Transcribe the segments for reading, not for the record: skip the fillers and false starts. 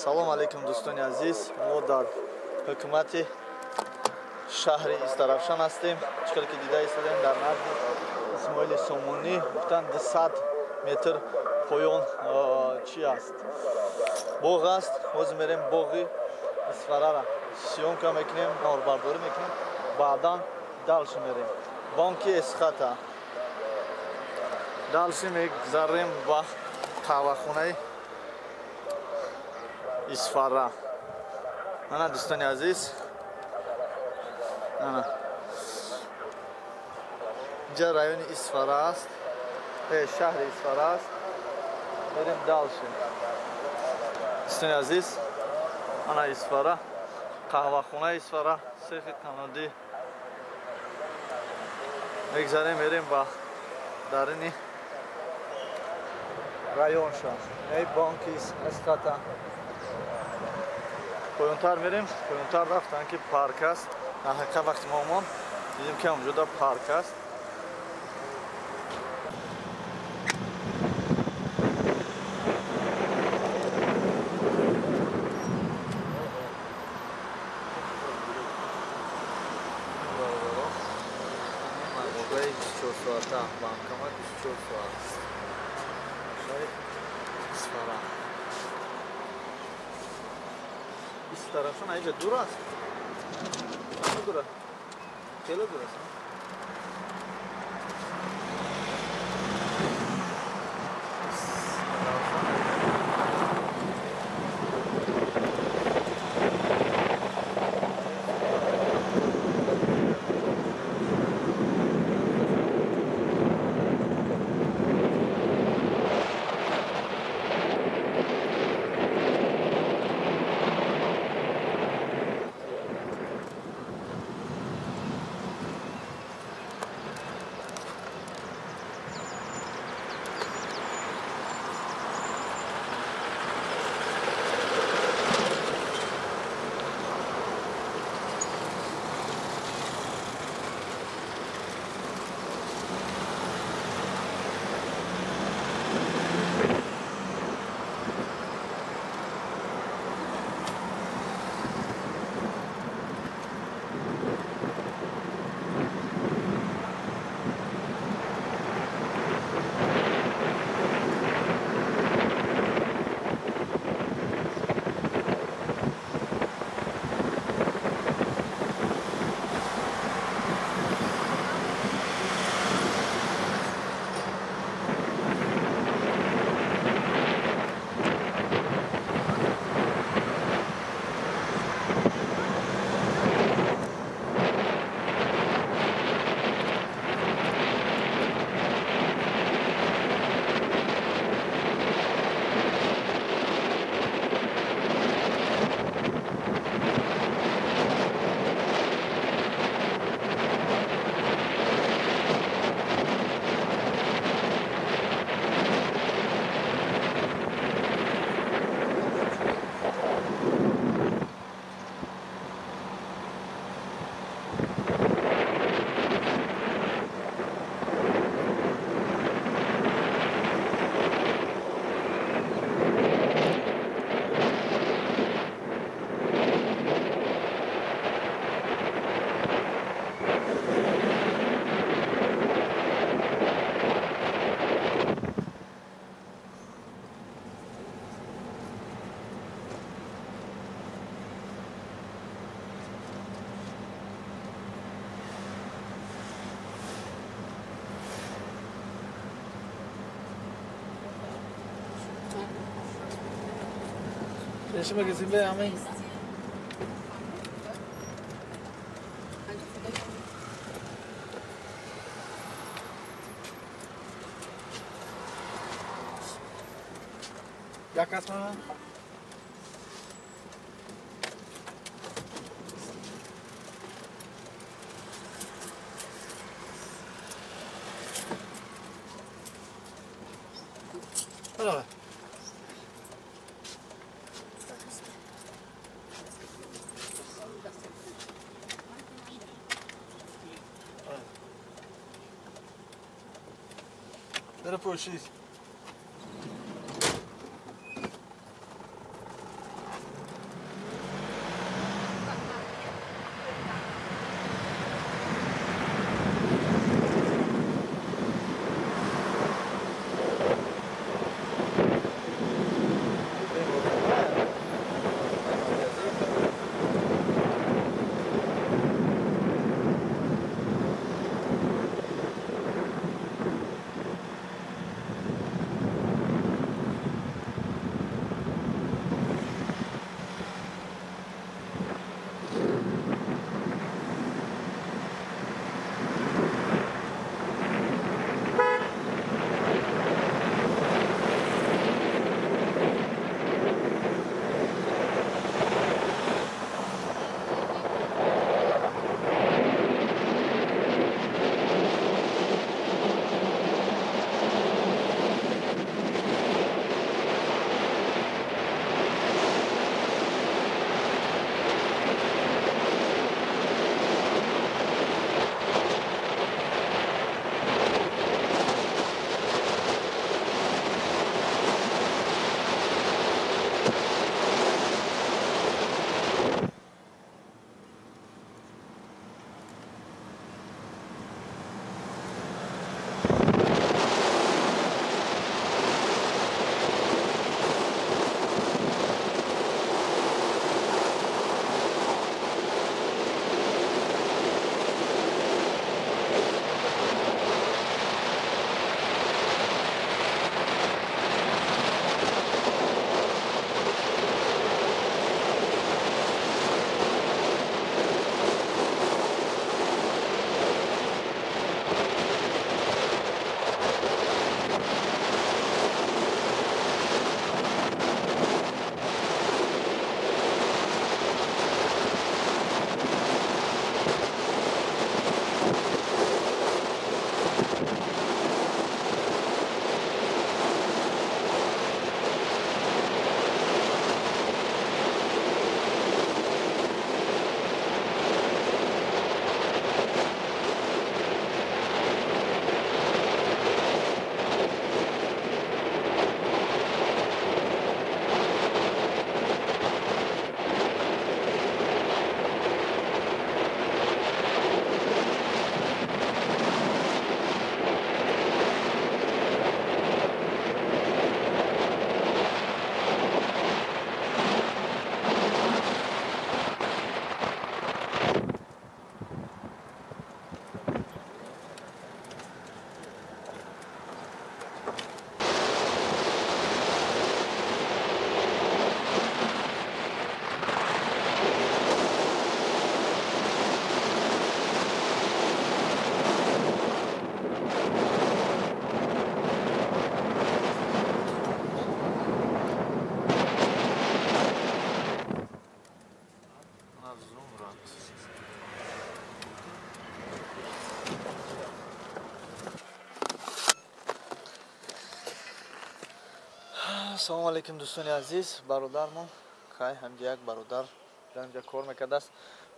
Салом алейкум, дӯстони азиз. Мо дар ҳукумати шаҳри Истаравшан ҳастем. Чӣ хел ки дида истодем, дар назди Исмоили Сомонӣ, гуфтан 200 метр поён чӣ аст? Боғ аст. Ҳозир мерем боғи Исфарара съёмка мекунем, наворбардорӣ мекунем, баъдан дальше мерем. Бонки Эсхата. Дальше мегзарем ба қаҳвахонаи Исфара. Ана, дӯстони азиз, ана инҷа райони Исфара аст, шаҳри Исфара аст. Мерем дальше. Дӯстони азиз, ана Исфара, қаҳвахонаи Исфара, сехи қанодӣ. Мегзарем, мерем ба дарини районша. Эй, бонки Эсхата. Поёнтар мерем, поёнтар рафтан ки парк аст. Дар ҳақиқат вақти мо омон дидем ки ҳамҷода парк аст. Мағозаи 24 соата, банкомат 24 соат. Шаҳри Исфара. Истаравшан аиҷа дур аст? Чанд дур аст? Хеле дур аст. Deixa eu ver amém. Yakasma. Olha. Era por X. Ассалому алайкум дӯстони азиз, бародармон хай ҳамҷа як бародар дар инҷа кор мекардааст.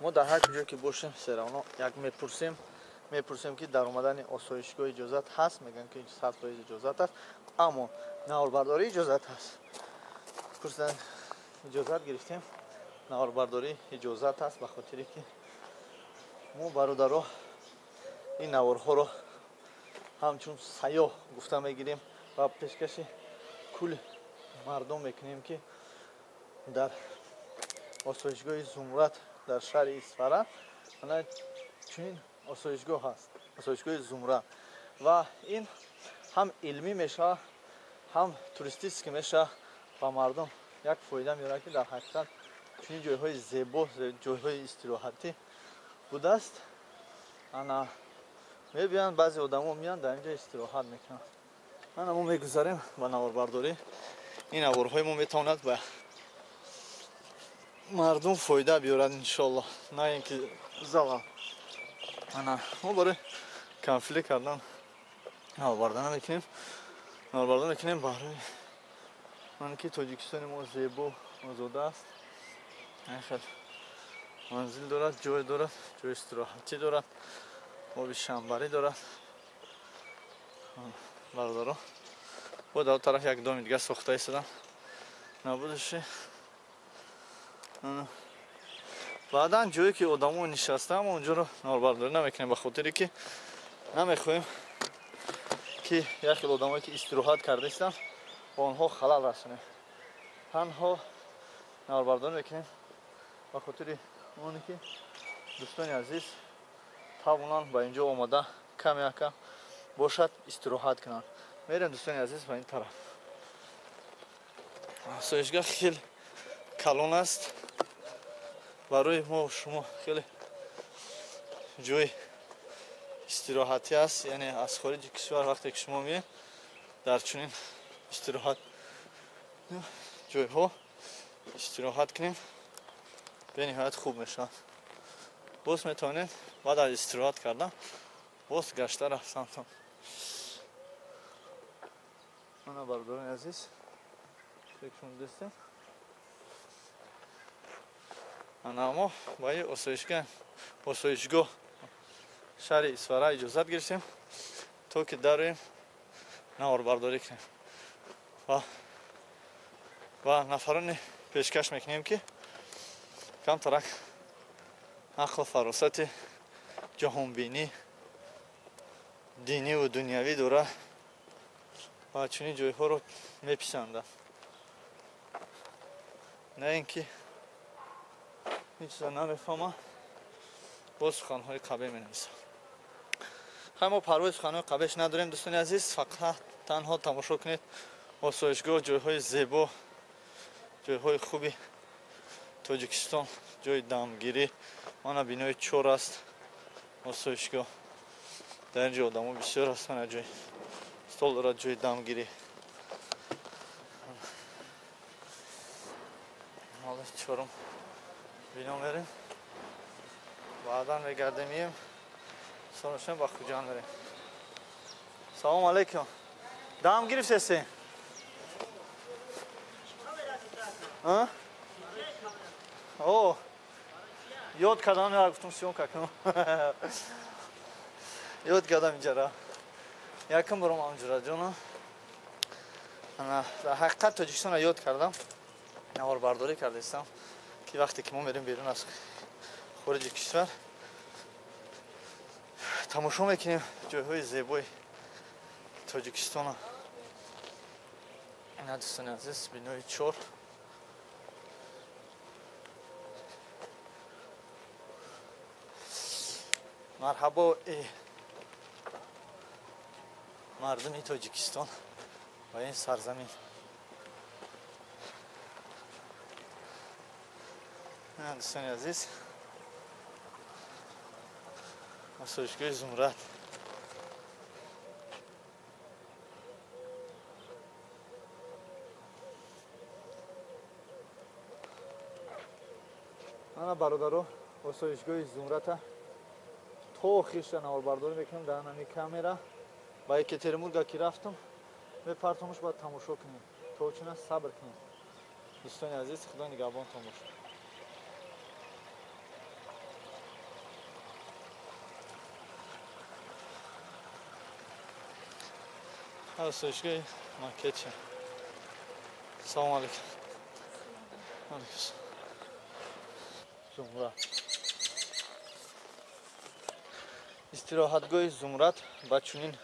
Мо дар ҳар куҷо ки бошем, серавно як мепурсем ки дар омадани осоишгоҳ иҷозат ҳаст, мегӯянд ки 100% иҷозат аст, аммо наворбардорӣ иҷозат ҳаст. Пурсидан иҷозат гирифтем, наворбардорӣ иҷозат аст, ба хотире ки мо бародаро ин наворҳоро ҳамчун сайёҳ гуфта мегирем ва пешкаши кулли мардум мекунем ки дар осоишгоҳи Зумрад дар шаҳри Исфара ана чунин осоишгоҳ ҳаст, осоишгоҳи Зумрад, ва ин ҳам илмӣ мешавад, ҳам туристически мешавад, ба мардум як фоида меорад ки дар ҳақиқат чунин ҷойҳои зебо, ҷойҳои истироҳатӣ будааст. Ана мебиёянд баъзе одамо меянд дар инҷо истироҳат мекунанд. Ана мо мегузарем ба наворбардорӣ. Ин наворҳои мо метавонад ба мардум фоида биёрад иншоаллоҳ, на ин ки залал. Ана мо барои конфликт кардан наворбардорӣ намекунем, наворбардорӣ мекунем барои он ки Тоҷикистони мо зебо озода аст, хел манзил дорад, ҷой дорад, ҷои истироҳатӣ дорад, оби шамбарӣ дорад. Бародаро, бо дар тараф як доми дигар сохта истодам, набудаши. Баъдан ҷое ки одамо нишастаам, онҷоро наворбардорӣ намекунем, ба хотире ки намехоҳем ки як хел одамое ки истироҳат карда истанд ба онҳо халал расонем. Танҳо наворбардорӣ мекунем ба хотири оне ки дӯстони азиз тавонанд ба инҷо омада каме якам бошад истироҳат кунанд. Мерем дӯстони азиз ба ин тараф. Осоишгоҳ хеле калон аст, барои мо шумо хеле ҷои истироҳатӣ аст, яъне аз хориҷи кишвар вақте ки шумо меед дар чунин истироҳат ҷойҳо истироҳат кунем, бениҳоят хуб мешавад. Боз метавонед баъд аз истироҳат кардан боз гашта рафтантон. Мана бародарони азиз, фикр дестем. Ана мо ба ин осоишгоҳ шаҳри Исфара иҷозат гирифтем то ки дароем наворбардорӣ кунем ва нафароне пешкаш мекунем ки камтарак ақлу фаросати ҷаҳонбинӣ, диниву дунявӣ дорад ва чунин ҷойҳоро меписандад, на ин ки ҳеҷ чиза намефаҳмад, боз суханҳои қабеҳ менависад. Хай мо парвои суханҳои қабеҳ надорем дӯстони азиз, фақат танҳо тамошо кунед осоишгоҳ, ҷойҳои зебо, ҷойҳои хуби Тоҷикистон, ҷои дамгирӣ. Мана бинои чор аст осоишгоҳ, дар ин ҷо одамо бисёр ҳастанд, ҷои стол дорад, ҷои дамгирӣ. Ҳоло чорум бино мерем, баъдан мегардем, мием соношем ба Хуҷанд мерем. Салому алайкум, дам гирифтесен? О, ёд кардам, я гуфтам съёмка кунам. Ёд кардам инҷара. Якум борам амҷура ҷона. Ана дар ҳақиқат Тоҷикистонро ёд кардам, наворбардорӣ кардастам ки вақте ки мо мерем берун аз хориҷи кишвар тамошо мекунем ҷойҳои зебои Тоҷикистонро. Ина дӯстони азиз, бинои чор. Марҳабо мардуми Тоҷикистон ва ин сарзамин. Дӯстони азиз, осоишгоҳи Зумрад. Ана бародаро, осоишгоҳи Зумрата то охирша наворбардорӣ мекунам дар ҳамин камера. Ба Екатеринбурга ки рафтам, Мепартомуш бояд тамошо кунем. То чуна сабр кунем. Дӯстони азиз, Худо нигаҳбонтон бошад. Осоишгоҳи макетча. Салом алейкум. Алейкум. Зумрад. Истироҳатгоҳи Зумрад ба чунин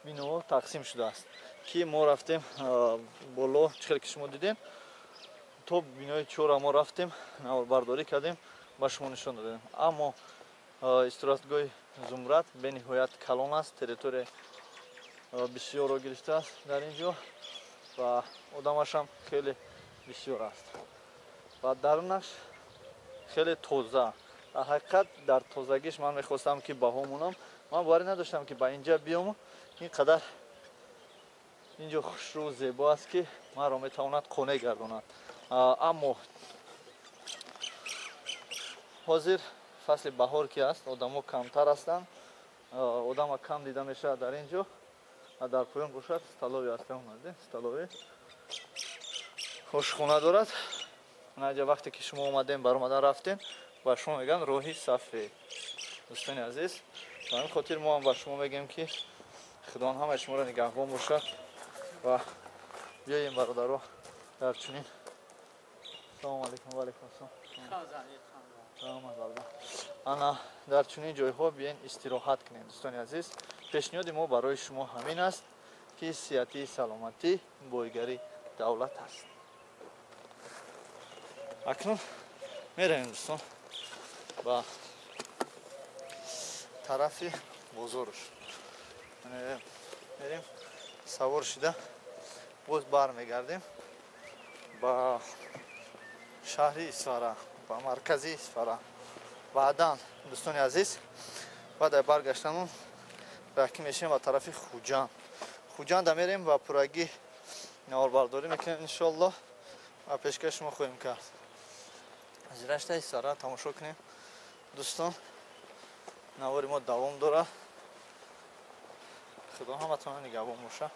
биноҳо тақсим шудааст, ки мо рафтем боло, чӣ хел ки шумо дидем, то бинои чора мо рафтем, наворбардорӣ кардем, ба шумо нишон додем. Аммо истироҳатгоҳи Зумрад бениҳоят калон аст, территория бисёрро гирифтааст дар ин ҷо ва одамашам хеле бисёр аст ва дарунаш хеле тоза. Дар ҳақиқат дар тозагиш ман мехостам ки баҳо монам. Ман боварӣ надоштам ки ба инҷа биём, ин қадар инҷо хушрӯ зебо аст, ки маро метавонад қонеъ гардонад. Аммо ҳозир фасли баҳор ки аст, одамо камтар ҳастанд, одама кам дида мешавад дар ин ҷо. Дар поён бошад столови аст, омаде столови ошхона дорад. Наҷа вақте ки шумо омадем, баромадан рафтем, ба шумо мегӯянд роҳи сафед. Дӯстони азиз, ба ҳамин хотир мо ҳам ба шумо мегӯем, ки Худованд ҳамаи шуморо нигаҳбон бошад ва биёем бародаро дар чунин. Салому алейкум. Ва алейкум ассалом. Ана дар чунин ҷойҳо биёен истироҳат кунем. Дӯстони азиз, пешниҳоди мо барои шумо ҳамин аст, ки сиҳатии саломатӣ бойгари давлат аст. Акнун меравем, дӯстон, ба тарафи бозоруш мерем, савор шида боз бармегардем ба шаҳри Исфара, ба маркази Исфара. Баъдан, дӯстони азиз, баъд аз баргаштанмон раҳкӣ мешавем ба тарафи Хуҷанд. Хуҷанда мерем ва пуррагӣ наворбардорӣ мекунем иншоаллоҳ ва пешкаш шумо хоҳем кард. Зирашта Исфара тамошо кунем. Дӯстон, навори мо давом дорад. Худо ҳаматонро нигаҳбон бошад.